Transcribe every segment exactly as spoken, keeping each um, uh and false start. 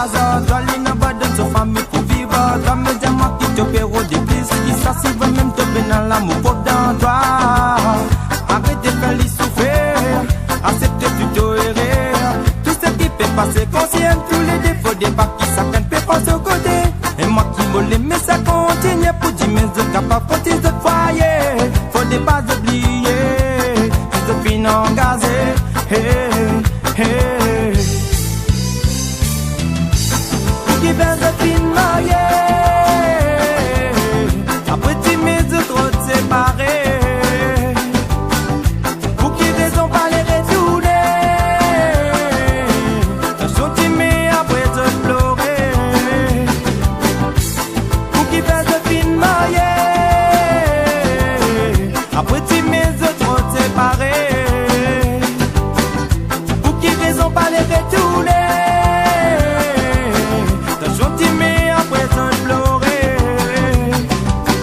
Azar, twa li ena pa dan so fami pou viv, twa me dir mwa ki to pe rode plis ki sa, si vremem to pena lamour prof dan twa. Aret fer li soufer, aksepte tou to erer. Tou seki pe pase konsern toulede, fode pa ki sakenn pe pran so kote. E mwa ki mo le mesa kontigne pou dir, me zot kapav kontign zot fwaye. Fode pa zot bliye ki zot finn angaze. Hey, hey. Pou kifer zot finn marye, apre dime zot rod separe? Pou ki rezon pa le retourne? Tansion dime, apre zot plore. Pou kifer zot finn marye, apre dime zot rod separe? Pou ki rezon pa le retourne? Tansion dime, apre zot plore.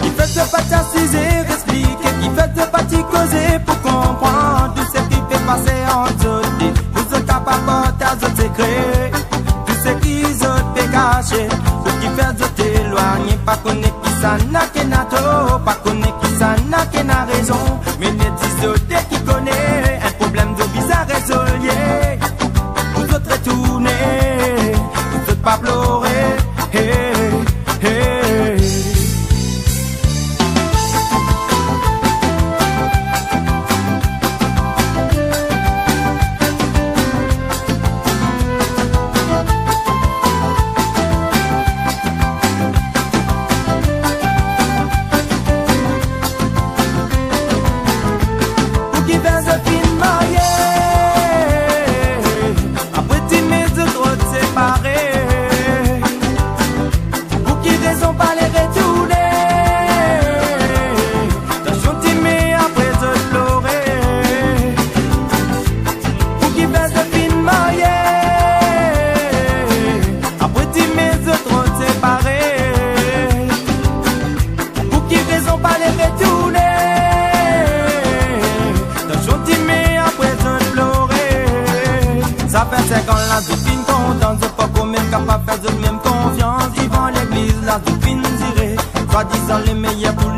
Kifer zot pa ti asize, explike, kifer zot pa ti koze pou konpran tou seki pe pase ant zot de, pou zot kapav partaz zot sekre, tou seki zot pe kase. Pou kifer zot elwagne, pa kone kisannla ki ena tor, pa kone kisannla ki ena rezon. Me net zis zot de ki kone, enn problem zot bizin rezolv, yeah. Pou zot retourne, pou zot pa plore, hey, hey. Pou kifer zot finn marye, apre dime zot rod separe? Pou ki rezon pa le retourne? Tansion dime, apre zot plore. Pou kifer zot finn marye, apre dime zot rod separe? Pou ki rezon pa le retourne? Tansion dime, apre zot plore. Sa fer sink an la zot finn kontan, zot pankor mem kapav fer zot mem konfians. Devan legliz la zot finn zire, swadizan lemeyer pou